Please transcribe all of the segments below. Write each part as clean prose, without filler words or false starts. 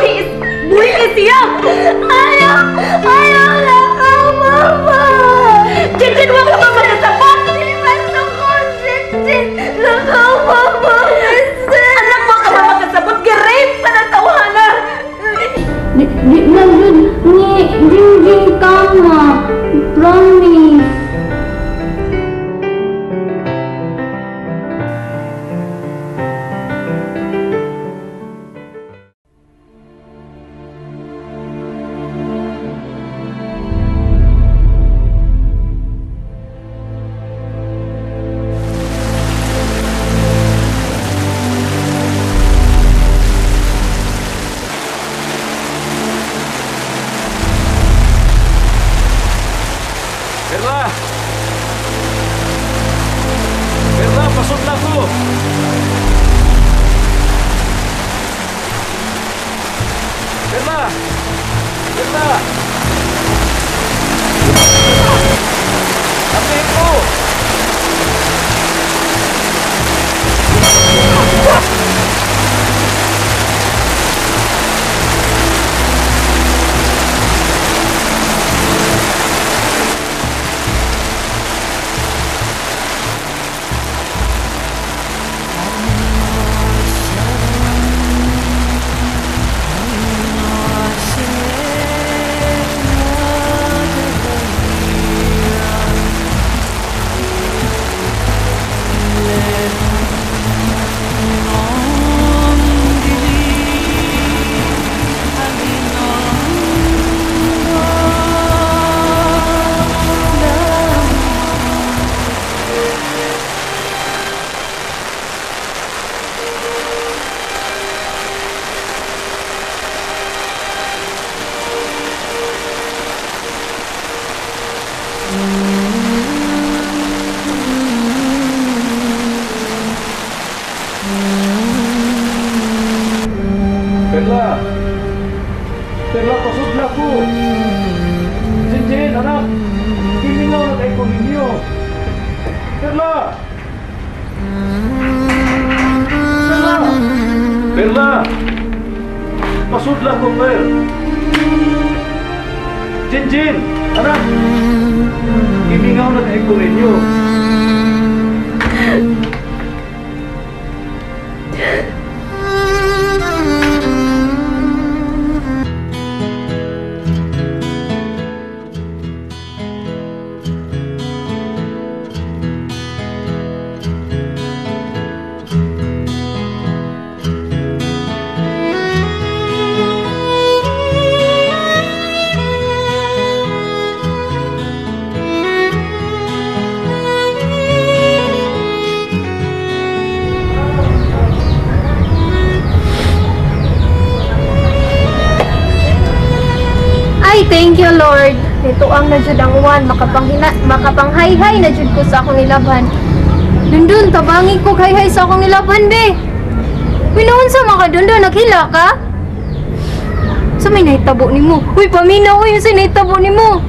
buhi is buhi kay siya. Ayaw! Ayaw na ka, mama! Jinjin, wag ka mama kasabot! Dili man ko, Jinjin! Lakaw, mama! Anak mo ka mama kasabot! Gi-rape ka ng tawhana! Di, di na jud ni Jinjin tama. Promise. Perla! Perla, pasudla ko! Perla! Perla! Apihin ko! Perla! Perla, pasudla ko! Jinjin, anak! Gimingaw na kayo ko ninyo! Perla! Perla! Perla! Pasudla ko, Per! Jinjin! Anak! Gimingaw na kayo ko ninyo! Ay, thank you, Lord. Ito ang na jud ang uwan, makapanghayhay na jud ko sa akong nilabhan. Dundun, tabangi ko hayhay sa akong nilabhan, be. Winoon sa mga dundun, naghila ka? Sa may nahitabo nimo. Uy, paminaw, uy, sa nahitabo nimo.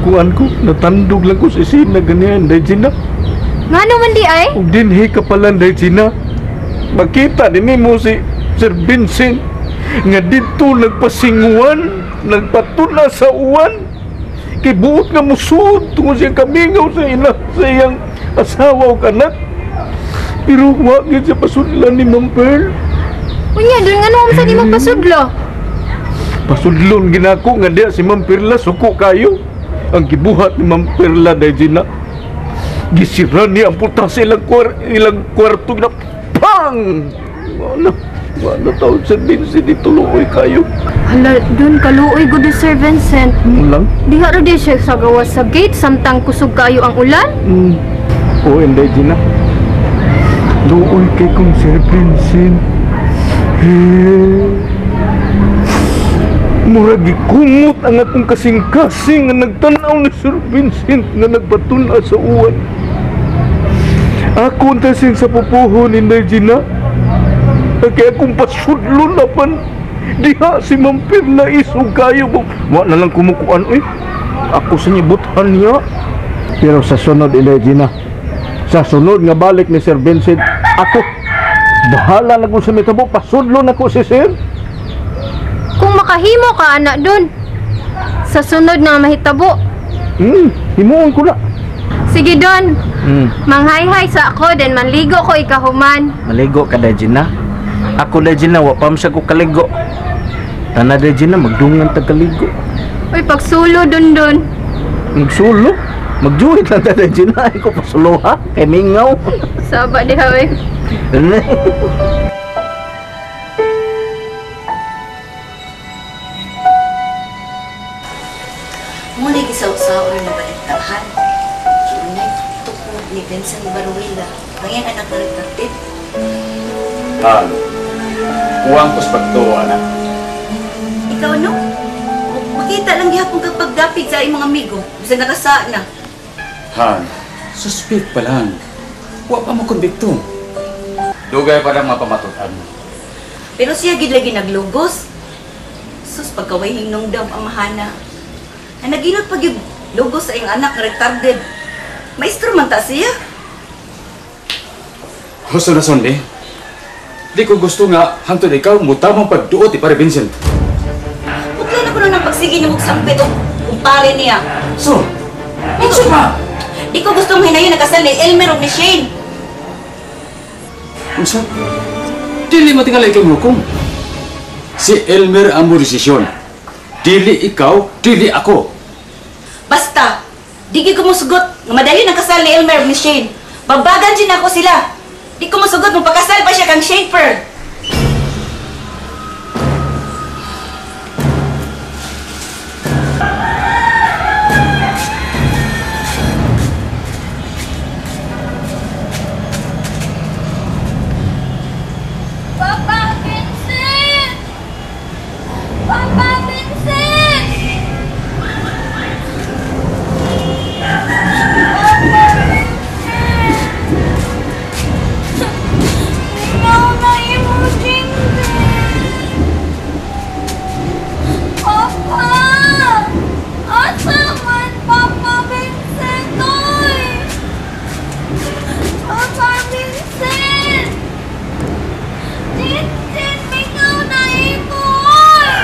Kuan ko, natandog lang ko sa isina ganyan, dahil sina. Nga naman di ay? Ug dinhi ka pala, dahil sina. Makita din mo si Sir Vincent nga dito nagpasinguan, nagpatuna sa uwan. Kay buot nga musud tungod siyang kamingaw sa ina, sa iyang asawa o anak. Pero wa gyud siya pasudlan ni Ma'am Pearl. Unya, dun nga naman sa di magpasudlo. Pasudlon ginako nga diya si Ma'am Perla suko kayo. Ang gibuhat ni Ma'am Perla dahil sina gisira niya ang puta sa ilang, ilang kwarto na pang! Wala, wala taon Sir Vincent ituloy kayo. Hala, dun kaluoy gud ni Sir Vincent. Ano lang? Diha ra di siya sa gawas sa gate samtang kusog kayo ang ulan. Oo, hindi Gina. Luoy kay kong Sir Vincent. Murag gikumot ang akong kasing-kasing nga nagtan-aw ni Sir Vincent nga nagpatuna sa uwan. Ako ang tasing sa pupuhon ni Gina. Kaya akong pasudlo na pan. Diha si Ma'am Perla isog kayo. Wa na lang kumukuan, uy. Ako sa nibuthan niya. Pero sa sunod, Inday Gina, sa sunod nga balik ni Sir Vincent, ako, bahala na kung sa mitabo, pasudlo na ko si Sir. makahimo ka anak dun. Sa sunod na mahitabo. Himuon ko na. Sige Don, manghayhay sa ako then manligo ko ikahuman. Maligo ka da Gina. Ako da Gina, wa pa man siya ko kaligo. Tana da Gina, magdungan ta kaligo. Uy, pagsulo dun dun. Magsulo? Magjuhit lang ta da Gina. Ay ko pasulo ha? Kay mingaw. Saba diha oy. Muna gisaw-saw na balitahan. Unay tukod ni Vincent Baruela. Ang iyang anak na nagtatip. Han, kuwang ko sa pagtuo, anak. Ikaw no? Makita lang gihapon kag pagdapig sa imong amigo. Bisa nakasa na. Han, suspect pa lang. Wa pa mo konbikto. Dugay pa lang mapamatutan. Pero siya gid lagi naglugos. Sus, pagkaway hinungdam ang mahana. Na naginot pag yung lugos sa iyong anak retarded. Maestro man ta siya. Husto na sonde. Di ko gusto nga hangtod ikaw mutamang pagduot pare Vincent. Ukla na ko nang pagsige niya magsampit o kumpare niya. So, unsa ba? Di ko gusto hinayon nakasal ni Elmer o ni Shane. Unsa? Dili matingala ikaw hukom. Si Elmer ang mo desisyon. Dili ikaw, dili ako. Basta, di ko musugot nga madayon ang kasal ni Elmer o ni Shane. Babagan din ako sila. Di ko musugot mo pakasal pa siya kang Shaper. Papa Vincent! Papa Vincent! Papa Vincent! Ikaw na imo, Jinjin! Papa! Asa man, Papa Vincent, oy! Papa Vincent! Jinjin, ikaw na imo, oy!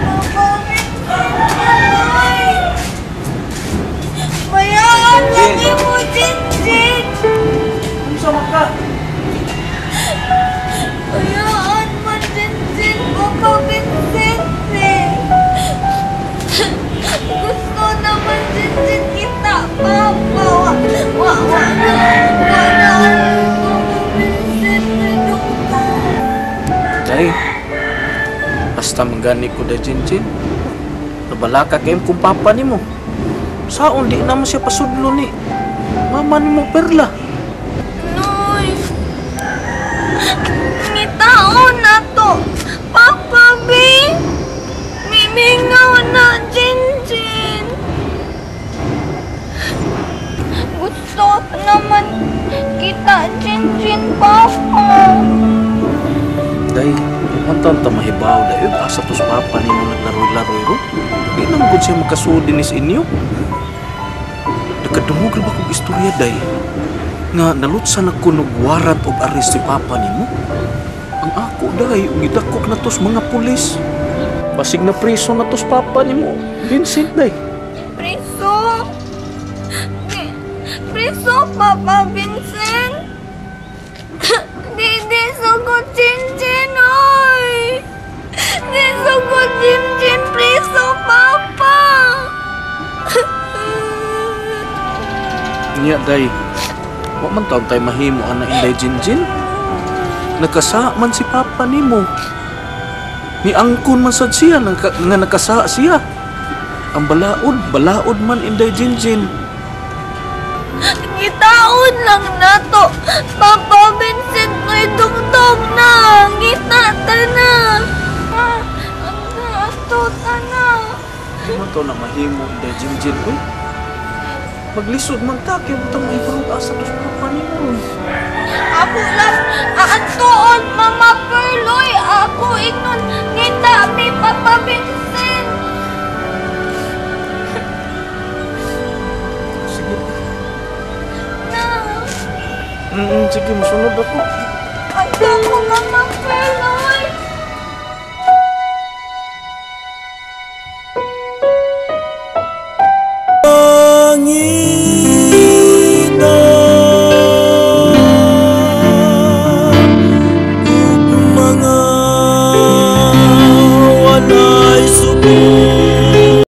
Papa Vincent, oy! Bayaan lang imo, Jinjin! Unsa man ka? Bayaan man, Jinjin, Papa Vincent, eh. Gusto naman, Jinjin, kita, Papa. Wa, wa, wa na, wa na, Papa Vincent, doktor. Day, basta manggani ko da Jinjin. Nabalaka kayong kung papa ni mo. Saon di naman siya pasudlo ni mama ni mo Perla. Noy, ngitaon na to. Papa B, mimingaw na, Jinjin. Gusto naman kita, Jinjin, Papa. Day, kung taon ta mahibaw day, asa tos papa ni mo naglaroy-laroy ro. Di naman gud siya makasudi ni sa inyo. Nakadungog ra ba kog istorya day? Nga nalutsan ako nog warrant of arrest si papa nimo. Ang ako day, ug gidakop na tos mga pulis. Basig na preso na tos papa nimo. Vincent day. Preso? Preso, Papa Vincent? Di, di, sugot, Jinjin, oy! Di, sugot, Jinjin, preso, Papa! Nya day, wa man taon tayo mahimo ana Inday Jinjin. Nakasa man si papa nimo. Niangkon man sad siya nga nakasa siya. Ang balaod, balaod man Inday Jinjin. Gitaon lang nato. Papa Vincent, may tungtong na. Gita ta na. Ato ta na. Di man to na mahimo Inday Jinjin, uy. Maglisod man ta, kaya mo tang mahibang asa to sa papa nimo. Ako lang, aantoon, Mama Perloy. Ako ingnon, ngita mi Papa Vincent. Sige. Na. Sige, masunod ako. Ay. Ako, Mama Pearl, oy.